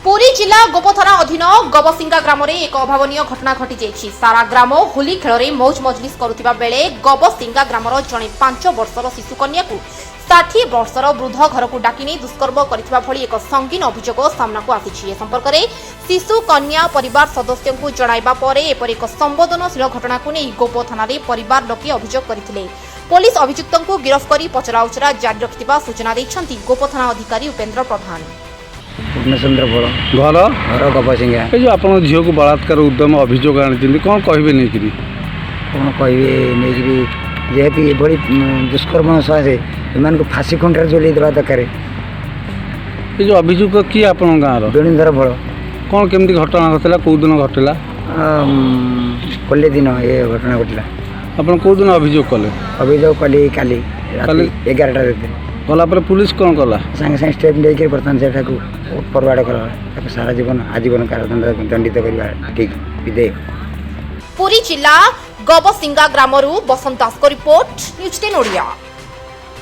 ପୁରୀ ଜିଲ୍ଲା ଗୋପ ଥାନା ଅଧୀନ ଗବସିଙ୍ଗା ଗ୍ରାମରେ ଏକ ଅଭାବନୀୟ ଘଟଣା ଘଟିଯାଇଛି। ସାରା ଗ୍ରାମ ହୋଲି ଖେଳରେ ମୌଜ ମଜଲିସ କରୁଥିବା ବେଳେ ଗବସିଙ୍ଗା ଗ୍ରାମର ଜଣେ 5 ବର୍ଷର ଶିଶୁ କନ୍ୟାକୁ 60 ବର୍ଷର ବୃଦ୍ଧ ଘରକୁ ଡାକି ନେଇ ଦୁଷ୍କର୍ମ କରିଥିବା ଭଳି ଏକ ସଙ୍ଗୀନ ଅଭିଯୋଗ ସାମ୍ନାକୁ ଆସିଛି। ଏ ସମ୍ପର୍କରେ ଶିଶୁ କନ୍ୟା ପରିବାର ସଦସ୍ୟଙ୍କୁ ଜଣାଇବା ପରେ ଏପରି ଏକ ସମ୍ବେଦନଶୀଳ ଘଟଣାକୁ ନେଇ ଗୋପ ଥାନାରେ ପରିବାର ଲୋକେ ଅଭିଯୋଗ କରିଥିଲେ। ପୋଲିସ ଅଭିଯୁକ୍ତଙ୍କୁ ଗିରଫ କରି ପଚରାଉଚରା ଜାରି ରଖିଥିବା ସୂଚନା ଦେଇଛନ୍ତି ଗୋପ ଥାନା ଅଧିକାରୀ ଉପେନ୍ଦ୍ର ପ୍ରଧାନ। ପୂର୍ଣ୍ଣଚନ୍ଦ୍ର ବଳ। ଘର? ଘର ଗବସିଙ୍ଗା। ଏ ଯେଉଁ ଆପଣଙ୍କ ଝିଅକୁ ବଳାତ୍କାର ଉଦ୍ୟମ ଅଭିଯୋଗ ଆଣିଛନ୍ତି, କ'ଣ କହିବେ ନେଇକିରି? କ'ଣ କହିବେ ନେଇକିରି? ଯେହେତୁ ଏଭଳି ଦୁଷ୍କର୍ମ ସକାଶେ ଏମାନଙ୍କୁ ଫାଶୀ ଖୁଣ୍ଟରେ ଝୁଲେଇ ଦେବା ଦରକାର। ଏ ଯେଉଁ ଅଭିଯୁକ୍ତ କିଏ ଆପଣଙ୍କ ଗାଁର? ବେଣୁଧର ବଳ। କ'ଣ କେମିତି ଘଟଣା ଘଟିଲା? କେଉଁ ଦିନ ଘଟିଲା? ହୋଲି ଦିନ ଏ ଘଟଣା ଘଟିଲା। ଆପଣ କେଉଁ ଦିନ ଅଭିଯୋଗ କଲେ? ଅଭିଯୋଗ କଲି କାଲି ରାତି କାଲି? 11ଟା ରାତିରେ। କଲା ପରେ ପୁଲିସ କ'ଣ କଲା? ସାଙ୍ଗେ ସାଙ୍ଗେ ଷ୍ଟେପ୍ ନେଇକରି ବର୍ତ୍ତମାନ ସେଟାକୁ ଫରୱାର୍ଡ଼ କରାଗଲା। ତାକୁ ସାରା ଜୀବନ, ଆଜୀବନ କାରାଦଣ୍ଡ ଦଣ୍ଡିତ କରିବା ଠିକ୍ ବିଧେୟ। ପୁରୀ ଜିଲ୍ଲା ଗବସିଙ୍ଗା ଗ୍ରାମରୁ ବସନ୍ତ ଦାସଙ୍କ ରିପୋର୍ଟ, ନ୍ୟୁଜ୍ 10 ଓଡ଼ିଆ।